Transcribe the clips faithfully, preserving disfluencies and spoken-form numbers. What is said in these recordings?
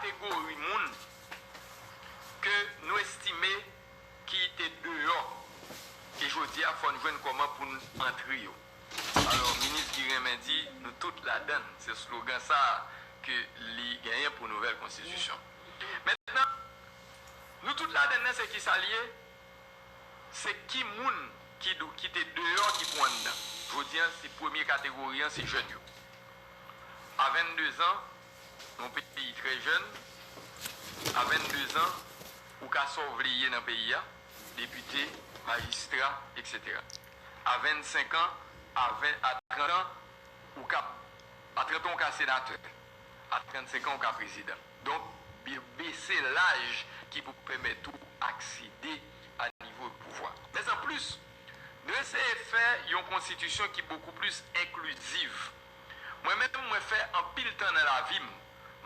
kategori moun ke nou estime ki te deyò. E jodi a, fò n jwenn kòman pou n antre yo. Alò, minis Guy renmen di, nou tout ladann. Se slogan sa a ke li genyen pou nouvèl konstitisyon. Mentnan, nou tout ladann nan, se ki sa l ye? Se ki moun ki, dou- ki te deyò ki pou anndan. Jodi a, se premye kategori an, se jèn yo. A vennde zan, yon peyi trè jèn, a vennde zan, ou ka sa w vle ye nan peyi a, depite, majistra, etsetera. A vennsenk an, a ven, a trant an, ou ka, a trant an, ou ka senatè. A trannsenk an, ou ka prezidan. Donk, be- bese laj ki pou pèmèt ou aksede a nivo pouvwa. Mezanplis, nou eseye fè yon konstitisyon ki bokou plis enkliziv. Mwen menm, mwen fè anpil tan nan lavi m,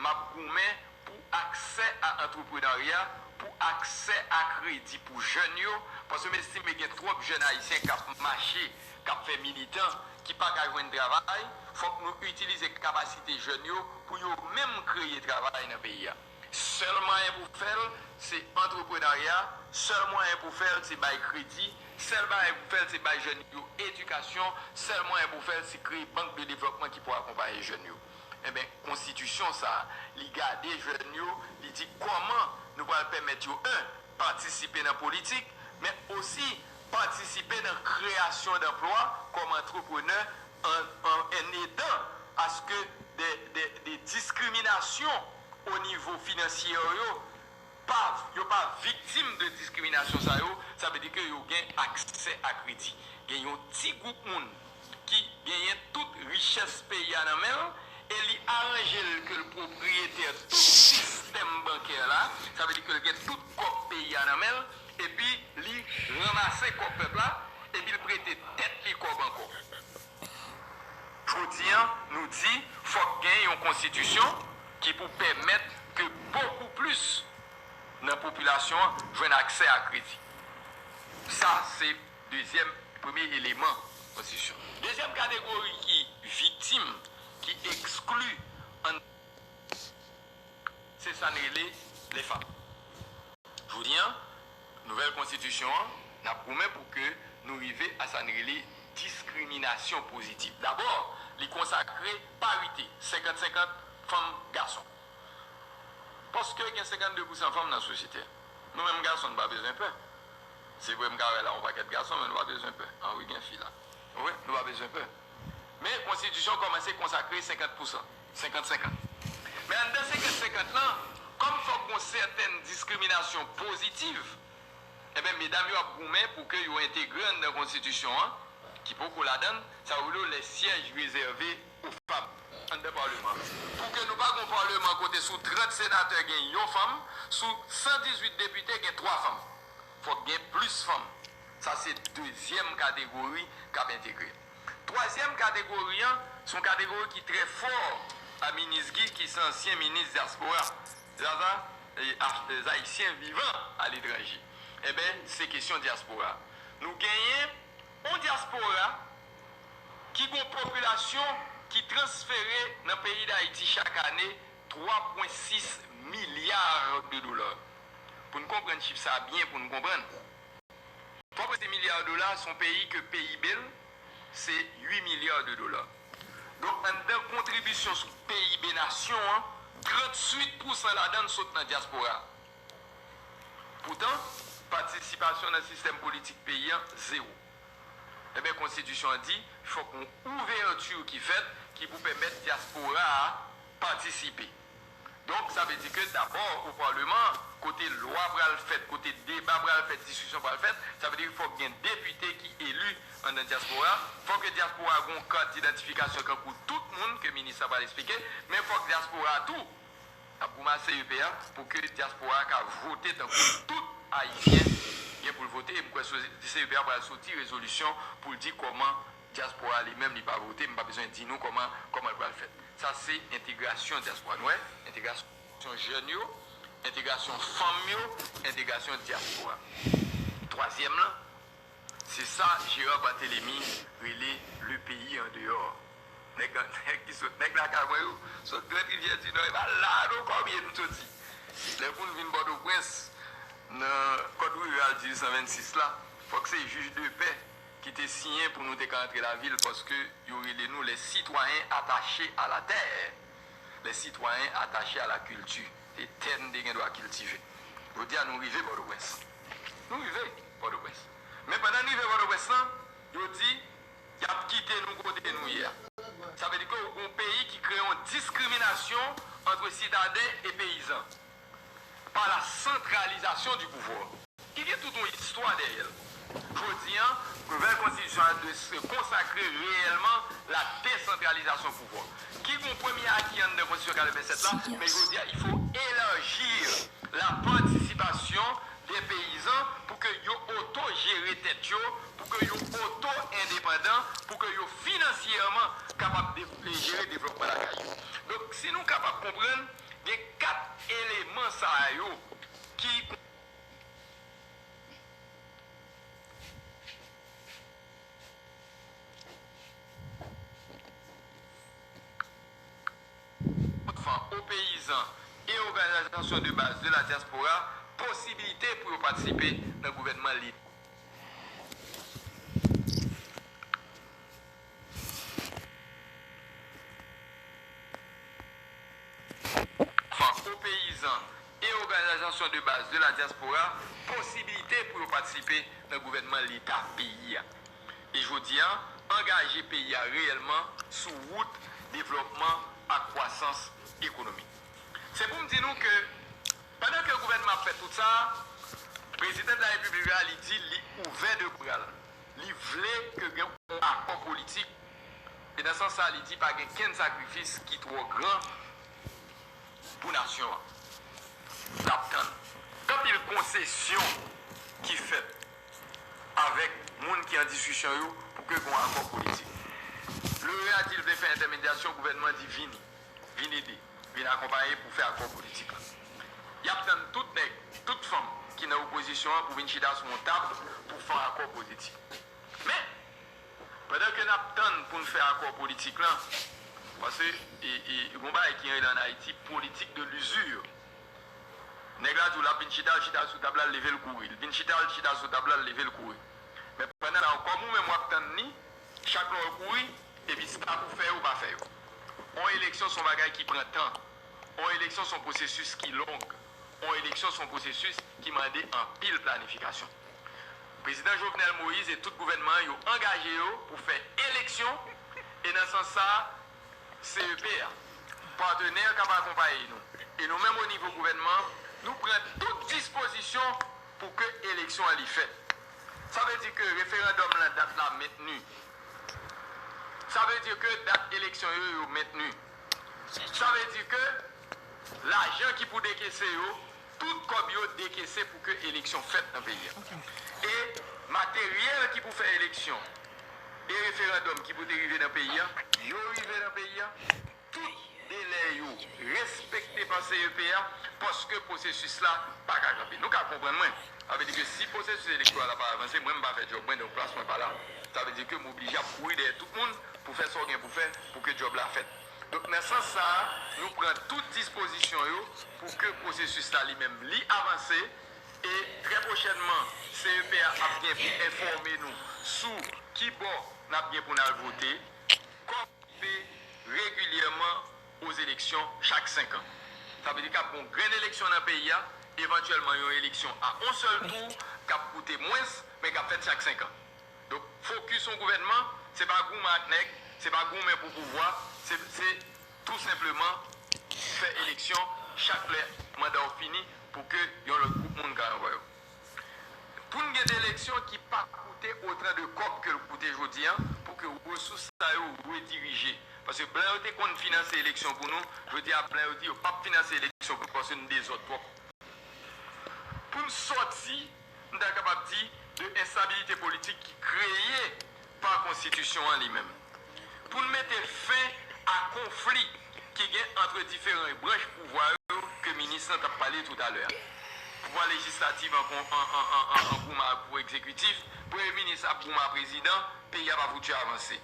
m ap goumen pou aksè a antreprenarya, pou aksè a kredi pou jèn yo, paske m estime gen twòp jèn ayisyen k ap mache, k ap fè militan, ki pa ka jwenn travay. Fòk nou itilize kapasite jèn yo pou yo menm kreye travay nan peyi a. Sèl mwayen pou fè l, se antreprenarya, sèl mwayen pou fè l, se bay kredi, sèl mwayen pou fè l, se bay jèn yo edikasyon, sèl mwayen pou fè l, se kreye bank de devlòpman ki pou akonpaye jèn yo. Enben, konstitisyon sa a, li gade jèn yo, li di kòman nou pral pèmèt yo, en, patisipe nan politik, men osi patisipe nan kreyasyon danplwa kòm antreprenè an, an, en edan aske de, de, de diskriminasyon o nivo finansye yo pa, yo pa viktim de diskriminasyon sa yo, sa vle di ke yo gen aksè a kredi. Gen yon ti gwoup moun ki genyen tout richès peyi a nan men l e li aranje l ke l pwopriyetè tout sistèm bankè la, sa vle di ke l gen tout kòb peyi a nan men l, epi li ranmase kòb pèp la, epi l prete tèt li kòb ankò. Jodi a, nou di fòk gen yon konstitisyon ki pou pèmèt ke bokou plis nan popilasyon an jwenn aksè a kredi. Sa, se dezyèm, premye eleman konstitisyon. Dezyèm kategori ki viktim, ki ekskli an, se sa n rele les femmes. Jodi a, nouvèl konstitisyon an, n ap goumen pou ke nou rive a sa n rele diskriminasyon pozitiv. Dabò, li konsakre parite, senkant senkant, fanm, gason. Paske gen senkannde pousan fanm nan sosyete a. Nou menm gason, nou pa bezwen pè. Se vre, m ka wè la yon pakèt gason, men nou pa bezwen pè. An wi, gen fi la. Wi, nou pa bezwen pè. Men konstitisyon kòmanse konsakre senkant pousan, senkant senkant. Men anndan senkant senkant lan, kòm fòk gon sètèn diskriminasyon pozitiv, enben, medam yo ap goumen pou ke yo entegre anndan konstitisyon an, ki poko ladann, sa yo rele les sièges réservés aux femmes anndan palman an. Pou ke nou pa gon palman kote sou trant senatè gen yon fanm, sou san dizuit depite gen twa fanm. Fòk gen plis fanm. Sa se dezyèm kategori k ap entegre. Twazyèm kategori an, se yon kategori ki trè fò a minis Guy, ki se ansyen minis dyaspora. Zaza, e, a, e, Ayisyen vivan aletranje. Enben, se kesyon dyaspora. Nou genyen yon dyaspora ki gon popilasyon ki transfere nan peyi Dayiti chak ane twa pwen sis milya de dola. Pou n konprann chif sa a byen, pou n konprann. Twa pwen sis milya dola, se yon peyi ke P I B l, se uit milya de dola. Donk, anndan kontribisyon sou P I B nasyon an, tranntuit pousan ladan l sot nan dyaspora. Poutan, patisipasyon nan sistèm politik peyi an, zewo. Enben, konstitisyon an di, fòk yon ouvèti ki fèt ki pou pèmèt dyaspora a patisipe. Donk, sa vle di ke dabò, o palman, kote lwa pral fèt, kote deba pral fèt, diskisyon pral fèt, sa vle di ke fòk gen depite ki eli anndan dyaspora, fòk ke dyaspora gen yon kat idantifikasyon kankou tout moun ke minis la pral eksplike, men fòk dyaspora tou ap goumen a C E P a pou ke dyaspora a ka vote tankou tout Ayisyen gen pou l vote. E m kwè so-, C E P a pral soti rezolisyon pou l di kòman dyaspora a li menm li pa vote. M pa bezwen di nou kòman, kòman l pral fèt. Sa se entegrasyon dyaspora. Nou wè, entegrasyon jèn yo, entegrasyon fanm yo, entegrasyon dyaspora. Twazyèm lan, se sa Gérard Barthélemy rele le pays en dehors. Nèg, nèg ki sot, nèg lakay mwen yo, sot Grand Rivière du Nord, e pa la non kòb ye m soti. Lè pou n vin Pòtoprens, nan Code Rural dizuit san vennsis la, fòk se jij de pè ki te siyen pou nou te ka antre lavil, paske yo rele nou les citoyens attachés à la terre, les citoyens attachés à la culture. Se tè n te gen dwa kiltive. Jodi a, nou rive Pòtoprens. Nou rive Pòtoprens. Men pandan n rive Pòtoprens lan, yo di, y ap kite nou kote nou ye a. Sa vle di ke ou gon peyi ki kreye yon diskriminasyon ant sitaden e peyizan pa la santralizasyon di pouvwa. Ki gen tout yon istwa dèyè l. Jodi a, nouvèl konstitisyon an dwe se konsakre reyèlman la desantralizasyon pouvwa. Ki gon premye aki anndan konstitisyon katrevennsèt la, men jodi a, il faut élargir la participation des paysans pou ke yo oto jere tèt yo, pou ke yo oto endepandan, pou ke yo finansyèman kapab de-, jere devlopman lakay yo. Donk, si nou kapab konprann, gen kat eleman sa yo ki Fanm, o peyizan e òganizasyon de baz de la dyaspora posibilite pou yo patisipe nan gouvènman leta. Fanm, o peyizan e òganizasyon de baz de la dyaspora posibilite pou yo patisipe nan gouvènman leta peyi a. E jodi a, angaje peyi a reyèlman sou wout devlòpman ak kwasans ekonomik. Se pou m di nou ke, pandan ke gouvènman ap fè tout sa, Prezidan de la Repiblik la, li di li ouvè de bra l. Li vle ke gen yon akò politik. E nan sans sa, li di pa gen kenn sakrifis ki twò gran pou nasyon an. L ap tann. Gen anpil konsesyon ki fèt avèk moun ki an diskisyon yo pou ke gen yon akò politik. Lorea di l vle fè entèmedyasyon, gouvènman di vini, vin ede, vin akonpaye pou fè akò politik la. Y ap tann tout nèg, tout fanm ki nan opozisyon an pou vin chita sou yon tab pou fè yon akò politik. Men, pandan ke n ap tann pou n fè akò politik lan, paske, e, e, gon bagay ki rele ann Ayiti politik de l'usure. Nèg la di w l ap vin chita, l chita sou tab la, l leve l kouri. L vin chita, l chita sou tab la, l leve l kouri. Men pandan la, kòm ou menm w ap tann li, chak lè w kouri, epi sa pou fè yo, pa fè yo. On eleksyon se yon bagay ki pran tan. On eleksyon se yon pwosesis ki long. On eleksyon se yon pwosesis ki mande anpil planifikasyon. Prezidan Jovenel Moïse e tout gouvènman an, yo angaje yo pou fè eleksyon, e nan sans sa a, C E P a, patnè k ap akonpaye nou, e nou menm o nivo gouvènman, nou pran tout dispozisyon pou ke eleksyon an li fèt. Sa vle di ke referandòm lan, dat la mentni. Sa vle di ke dat eleksyon yo, yo mentni. Sa vle di ke lajan ki pou dekese yo, tout kòb yo dekese pou ke eleksyon fèt nan peyi a. E materyèl ki pou fè eleksyon e referandòm ki pou te rive nan peyi a, yo rive nan peyi a. Tout delè yo respekte pa C E P a, paske pwosesis la pa ka kanpe. Nou ka konprann mwen. Sa vle di ke si pwosesis elektoral la pa avanse, mwen m pa fè djòb mwen, donk plas mwen pa la. Sa vle di ke m oblije ap kouri dèyè tout moun pou fè sa w gen pou fè pou ke djòb la fèt. Donk, nan sans sa a, nou pran tout dispozisyon yo pou ke pwosesis la li menm li avanse. E trè pwochènman, C E P a ap gen pou enfòme nou sou ki bò n ap gen pou n al vote, kòm pe regilyèman o eleksyon chak senk an. Sa vle di k ap gen yon grenn eleksyon nan peyi a, evantyèlman yon eleksyon a on sèl tou k ap koute mwens, men k ap fèt chak senk an. Donk, fokis yon gouvènman, se pa goumen ak nèg, se pa goumen pou pouvwa, se, se tou senpleman fè eleksyon chak lè manda w fini pou ke yon lòt gwoup moun ka ranvwaye w. Pou n gen de eleksyon ki pa koute otan de kòb ke l koute jodi a, pou ke resous sa yo redirije. Paske blan yo te konn finanse eleksyon pou nou, jodi a blan yo di yo p ap finanse eleksyon pou nou paske nou dezòd twòp. Pou n sòti, m ta kapab di, de enstabilite politik ki kreye pa konstitisyon an li menm. Pou n mete fen a konfli ki gen ant diferan branch pouvwa yo ke minis lan t ap pale toutalè a. Pouvwa lejislatif an, an, an, an, an, an goumen ak pouvwa egzekitif, premye minis ap goumen ak prezidan, peyi a pa fouti avanse.